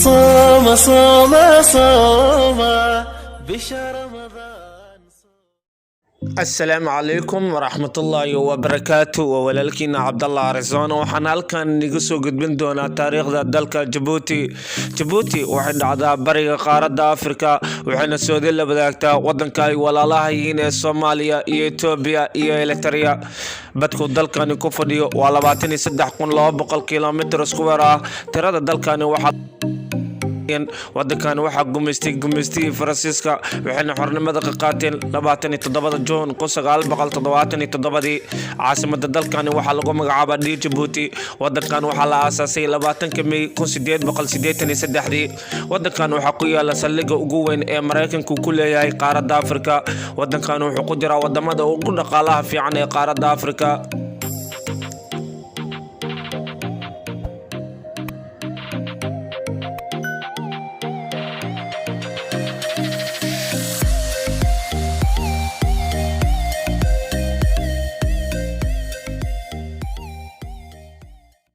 صام صام صام بشهر رمضان. Asalaamu calaykum waraxmatullaahi wabarakaatu. Waa walaalkiina Cabdallah Arizona. Waxaan halkan iga soo gudbin doonaa taariikhda dalka Jabuuti. Jabuuti waxay dhacdaa bariga qaaradda Afrika, waxayna soodi la wadaagtaa wadanka ay walaalaha yihiin ee Soomaaliya iyo Etoobiya iyo Elitaria. Badku dalkani ku fadhiyo waa 23,200 kilomitir square ah. Tirada dalkani waxaa wadankan waxaa gumaystay gumaystihii Faransiiska, waxayna xornimada ka qaateen 27-da Juun 1977-dii. Caasimada dalkani waxaa lagu magacaabaa d Jabuuti. Wadankan waxaa la aasaasay 20-ka Mey 1883-dii. Wadankan waxaa ku yaala saldhigga ugu weyn ee Maraykanku ku leeyahay qaaradda Afrika. Wadankan wuxuu ku jiraa wadamada ugu dhaqaalaha fiican ee qaaradda Afrika.